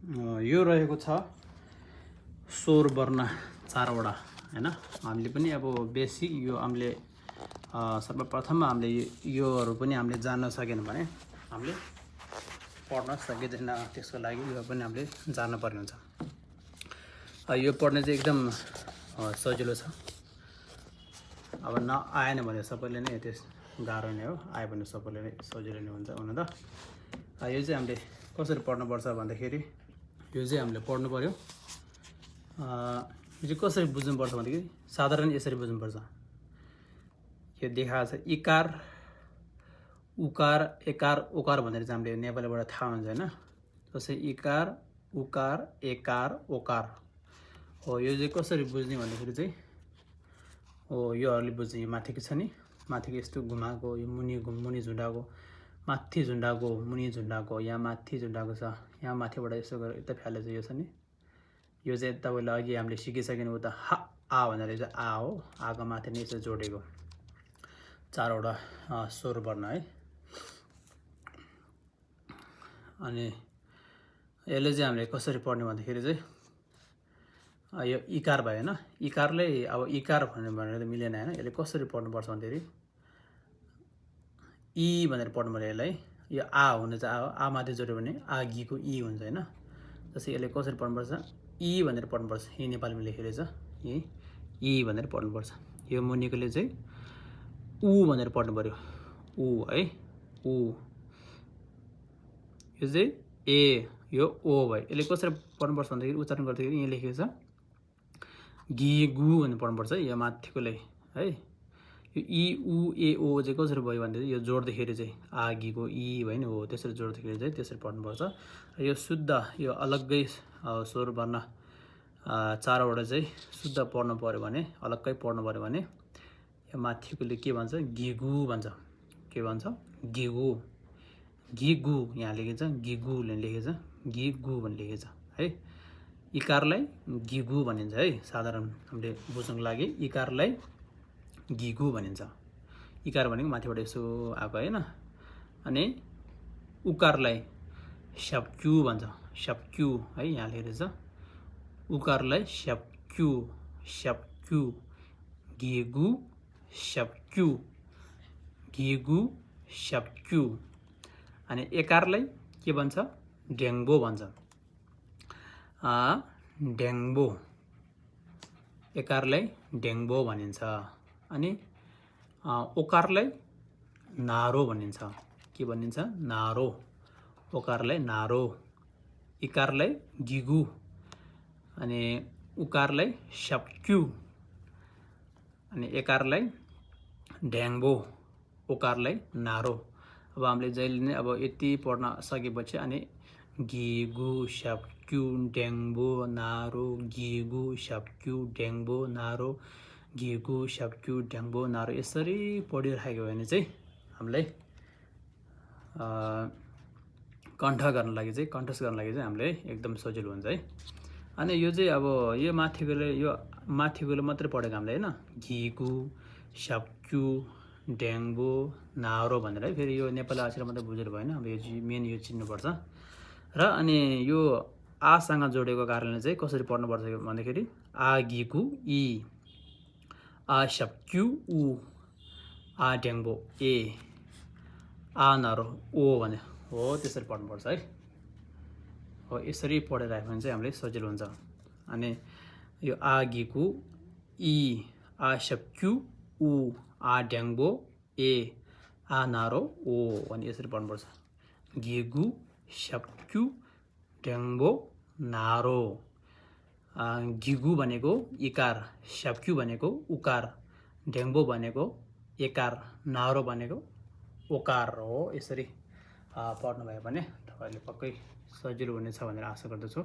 यो रहेको छ स्वर वर्ण 4वटा हैन। हामीले पनि अब बेसिक यो हामीले सर्वप्रथम हामीले योहरू पनि हामीले जान्न सकेन भने हामीले पढ्न सकिँदैन। त्यसको लागि यो पनि हामीले जान्नुपर्ने हुन्छ। यो पढ्ने चाहिँ एकदम सजिलो छ। अब नआएन भने सबैले नै त्यस गाह्रो नै हो, आयो भने सबैले नै सजिलो नै हुन्छ हुन त। यो चाहिँ हामीले कसरी पढ्नुपर्छ भन्दाखेरि यो चाहिँ हामीले पढ्नु पर्यो। यो चाहिँ कसरी बुझ्नुपर्छ भन्दाखेरि साधारण यसरी बुझ्नुपर्छ। यो देखाएको छ इकार उकार एकार ओकार भनेर चाहिँ हामीले नेपालीबाट थाहा हुन्छ हैन। जस्तै इकार उकार एकार ओकार हो। यो चाहिँ कसरी बुझ्ने भन्दाखेरि चाहिँ योहरूले बुझ्ने। यो माथिको छ नि, माथिको यस्तो घुमाएको, यो मुनि झुन्डाएको, माथि झुन्डाएको, मुनि झुन्डाएको, यहाँ माथि झुन्डाएको छ, यहाँ माथिबाट यसो गरेर यता फ्याले चाहिँ यो छ नि। यो चाहिँ तपाईँले अघि हामीले सिकिसकेन उता हा आ भनेर चाहिँ आ हो। आको माथि नै यसो जोडेको 4वटा स्वर वर्ण है। अनि यसले चाहिँ हामीले कसरी पढ्ने भन्दाखेरि चाहिँ यो इकार भयो हैन। इकारले अब इकार भनेर त मिलेन हैन। यसले कसरी पढ्नुपर्छ भन्दाखेरि इ भनेर पढ्नु पर्यो यसलाई। यो आ हुने चाहिँ आ हो, आ माथि जोड्यो भने आगीको इ हुन्छ हैन। जस्तै यसले कसरी पढ्नुपर्छ इ भनेर पढ्नुपर्छ। यी नेपालीमा लेखेको छ इ भनेर पढ्नुपर्छ। यो मुनिकोले चाहिँ उ भनेर पढ्नु पर्यो, उ है उ। यो चाहिँ ए, यो ओ भयो। यसले कसरी पढ्नुपर्छ भन्दाखेरि उच्चारण गर्दाखेरि यहाँ लेखेको छ गी गु भनेर पढ्नुपर्छ यो माथिकोले है। यो इ उ ए ओ चाहिँ कसरी भयो भन्दाखेरि यो जोड्दाखेरि चाहिँ आगीको इ भयो नि हो, त्यसरी जोड्दाखेरि चाहिँ त्यसरी पढ्नुपर्छ। यो शुद्ध यो अलग्गै स्वर वर्ण 4वटा चाहिँ शुद्ध पढ्नु पर्यो भने, अलग्गै पढ्नु पर्यो भने यो माथिकोले के भन्छ गिगु भन्छ। के भन्छ गिगु, गिगु यहाँ लेखेको छ, गिगुले लेखेको छ, गिगु भन्ने लेखेको छ है। इकारलाई गिगु भनिन्छ है। साधारण हामीले बुझ्नको लागि इकारलाई गिगु भनिन्छ। इकार भनेको माथिबाट यसो आएको हैन। अनि उकारलाई स्याप्क्यु भन्छ, स्याप्क्यु है यहाँ लेखेको छ। उकारलाई स्याप्क्यु, स्याप्क्यु, गिगु स्याप्क्यु, गिगु स्याप्क्यु। अनि एकारलाई के भन्छ ढ्याङ्बो भन्छ, ढ्याङ्बो, एकारलाई ढ्याङ्बो भनिन्छ। अनि ओकारलाई नारो भनिन्छ। के भनिन्छ नारो, ओकारलाई नारो, इकारलाई गिगु, अनि उकारलाई स्याप्क्यु, अनि एकारलाई ढ्याङ्बो, ओकारलाई नारो। अब हामीले जहिले नै अब यति पढ्न सकेपछि अनि गिगु स्याप्क्यु ढ्याङ्बो नारो, गिगु स्याप्क्यु ढ्याङ्बो नारो, गिगु स्याप्क्यु ढ्याङ्बो नारो यसरी पढिराखेको भने चाहिँ हामीलाई कण्ठ गर्न लागि चाहिँ कण्ठस्थ गर्न लागि चाहिँ हामीलाई एकदम सजिलो हुन्छ है। अनि यो चाहिँ अब यो माथिकोले मात्रै पढेको हामीले हैन। गिगु स्याप्क्यु ढ्याङ्बो नारो भनेर है। फेरि यो नेपाली अक्षर मात्रै बुझेर भएन, अब यो मेन यो चिन्नुपर्छ। र अनि यो आसँग जोडेको कारणले चाहिँ कसरी पढ्नुपर्छ भन्दाखेरि आगीको इ, आ स्याप्क्यु उ, आ ढ्याङ्बो ए, आ नारो ओ भने हो, त्यसरी पढ्नुपर्छ है। हो यसरी पढेर राख्यो भने चाहिँ हामीलाई सजिलो हुन्छ। अनि यो आगीको इ, आ स्याप्क्यु उ, आ ढ्याङ्बो ए, आ नारो ओ भने यसरी पढ्नुपर्छ। गिगु स्याप्क्यु ढ्याङ्बो नारो। गिगु भनेको इकार, स्याप्क्यु भनेको उकार, ढ्याङ्बो भनेको एकार, नारो भनेको ओकार हो। यसरी पढ्नुभयो भने तपाईँहरूले पक्कै सजिलो हुनेछ भनेर आशा गर्दछु।